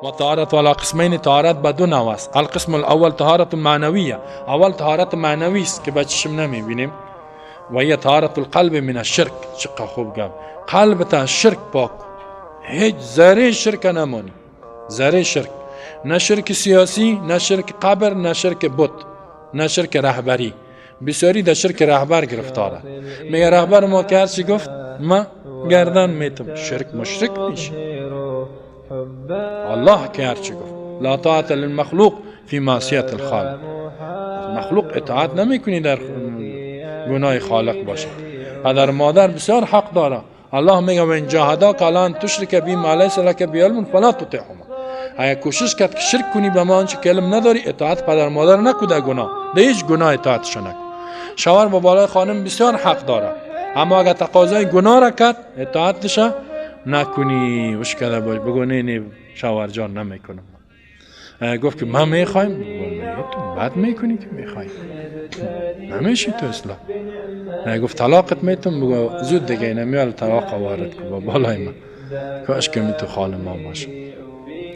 و طهارت علی قسمین، طهارت به دو نوع است. القسم الاول طهارت معنویه، اول طهارت معنوی است که به چشم نمیبینیم، و یه طهارت القلب من الشرک. چقدر خوب گفت، قلب تا شرک پاک، هیچ ذره شرک نمانی، ذره شرک، نه شرک سیاسی، نه شرک قبر، نه شرک بت، نه شرک رهبری. بسیاری در شرک رهبر گرفتاره، میگه رهبر ما که هرچی گفت ما گردن میتم، شرک مشرک میشه. الله که هرچی گفت، لا طاعت للمخلوق فی معصیت الخالق، مخلوق اطاعت نمیکنی در گناه خالق باشه. پدر مادر بسیار حق داره. الله میگه و ان جاهداک علی ان تشرک بی ما لیس لک به علم فلا تطعهما. اگر کوشش کرد که شرک کنی به ما آنچه که علم نداری، اطاعت پدر مادر نکو در گناه، در هیچ گناه اطاعتش نکن. شوهر با بالای خانم بسیار حق داره، اما اگر تقاضای گناه را کرد اطاعتش نکنی. وش کرده باش، بگو نه نه شوهر جان نمیکنم. گفت که ما میخوایم، تو بد میکنی که میخوای، نمیشی تو اصلا. گفت طلاقت میتم، بگو زود دیگه اینه میال طلاق وارد کن با بالای من، کاش که می تو خانه ما باشه.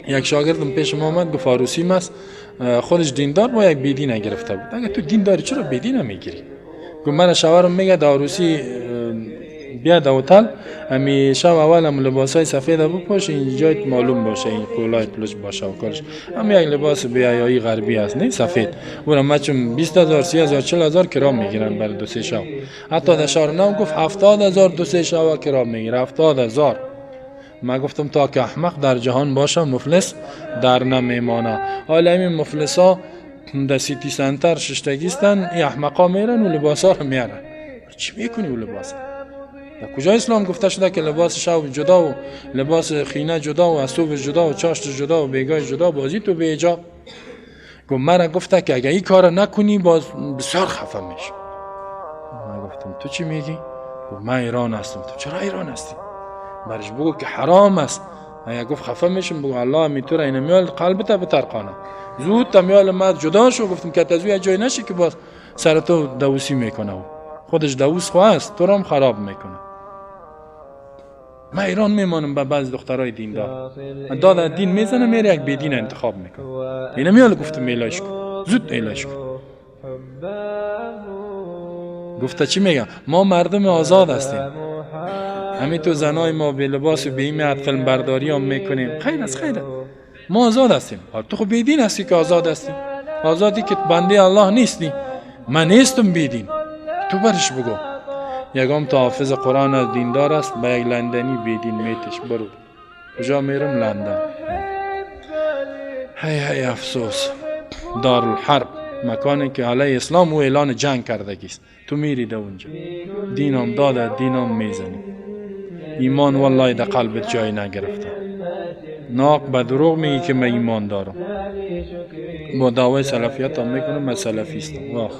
یک شاگردم پیش ما آمد، گفت عروسی ماست، خودش دیندار با یک بیدین گرفته بود. اگه تو دینداری چرا بیدین میگیری؟ گفت من شوهرم میگه در عروسی بیا در هتل، امی شب اول هم لباسای سفید بپوش، این جایت معلوم باشه، این قولای پلوش باشه و کارش. هم یک لباس بیایایی غربی است، نه سفید. او را ما چون 20,000 30,000 40,000 کرا میگیرن برای دو سه شب. حتی در شهر نو گفت 70,000 دو سه شب کرا میگیره، 70,000. ما گفتم تا که احمق در جهان باشه مفلس در نمیمانه. حالا این مفلسا در city center ششتگیستن، این احمقا میرن و لباسا رو میارن. چی میکنی و لباسا؟ در کجا اسلام گفته شده که لباس شب جدا و لباس خینه جدا و صبح جدا و چاشت جدا و بیگاه جدا، بازی تو به حجاب؟ گفت مرا گفته که اگه این کار نکنی باز بسیار خفه میشه. من گفتم تو چی میگی؟ گفت من ایران هستم. تو چرا ایران هستی؟ برش بگو که حرام است. اگه گفت خفه میشم، بگو الله میتوره اینه میال قلبت بترقانه، زود تا میال مرد جدا شو. گفتم که از یه جای نشی که باز سر تو دوسی میکنه و خودش دوس خو است، تو رو هم خراب میکنه. من ایران میمانم به بعض دخترای دیندار، من داد دین میزنه میره یک بیدین انتخاب میکنه. اینه میال گفتم میلایش کن، زود ایلاش کن. گفته چی میگم؟ ما مردم آزاد هستیم، همین تو زنای ما به لباس و به این فیلم برداری هم میکنیم، خیر است خیر، ما آزاد هستیم. تو خب بیدین هستی که آزاد هستی، آزادی که بنده الله نیستی. من نیستم بیدین، تو برش بگو. یگام تا حافظ قرآن از دیندار است، به یک لندنی بیدین میتش. برو کجا میرم؟ لندن. هی هی افسوس. دارالحرب، مکانی که علیه اسلام او اعلان جنگ کردگیست، تو میری ده اونجا، دینم داده دینم میزنی، ایمان والله در قلبت جای نگرفته. ناق به دروغ میگی که من ایمان دارم، با دعوای سلفیت هم میکنم، من سلفیستم. واه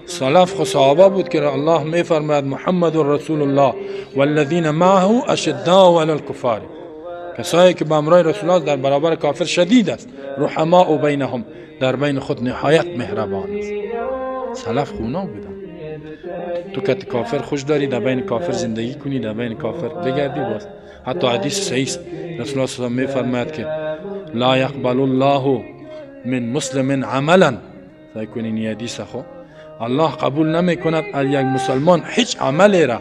سلف خو صحابه بود که الله میفرماید محمد رسول الله والذین معه اشداء علی الکفار، کسایی که به امرای رسول الله در برابر کافر شدید است، رحماء بینهم، در بین خود نهایت مهربان است. سلف خونا بودن. تو که کافر خوش داری در بین کافر زندگی کنی، در بین کافر بگردی، باز حتی حدیث صحیح است، رسول الله صلی الله علیه و میفرماید که لا یقبل الله من مسلم عملا. سعی کنین این حدیث خو، الله قبول نمی کند از یک مسلمان هیچ عملی را.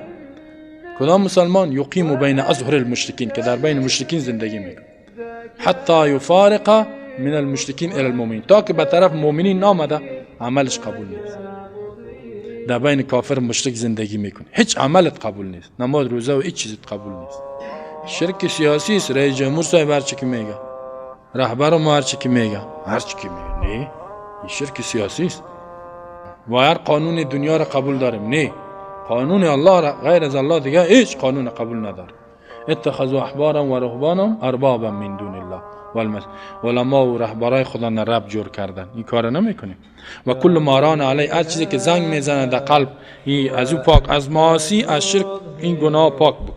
کدام مسلمان؟ یقیم بین اظهر المشرکین، که در بین مشرکین زندگی میکنه، حتی یفارق من المشرکین الى المؤمنین، تا که به طرف مؤمنین نامده عملش قبول نیست. در بین کافر مشرک زندگی میکنه، هیچ عملت قبول نیست، نماز روزه و هیچ چیزت قبول نیست. شرک سیاسی است. رئیس جمهور صاحب هر چی که میگه، رهبر ما هر چی که میگه، هر چی که میگه، نه، این شرک سیاسی است. و هر قانون دنیا را قبول داریم، نه، قانون الله را غیر از الله دیگه هیچ قانون قبول نداره. اتخذوا احبارا و رهبانا اربابا من دون الله والمس، علما و رهبرای خدا نه رب جور کردن، این کار نمیکنیم. و کل ما ران علی، هر چیزی که زنگ میزنه در قلب، این از او پاک، از معاصی، از شرک، این گناه پاک بکن.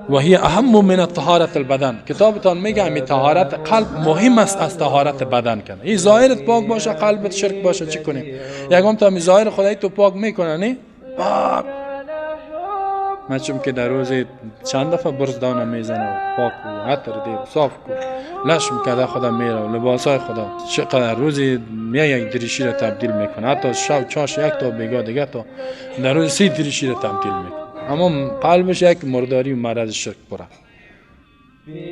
و هی اهم من طهارت البدن. کتابتان میگه امی طهارت قلب مهم است از طهارت بدن کنه. این ظاهرت پاک باشه قلبت شرک باشه چی کنیم؟ یکم تا می ظاهر خدای تو پاک میکنه، نه پاک. من چون که در روز چند دفعه برزدانه میزنه و پاک و عطر دی و صاف کو لشم کده خدا میره و لباسای خدا چقدر روزی یک دریشی را تبدیل میکنه، حتی شب چاش یک تا بیگاه دیگه تا در روز 3 دریشی را تبدیل میکنه، اما قلبش یک مرداری و مرض شرک پره.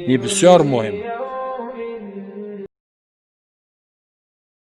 این بسیار مهم.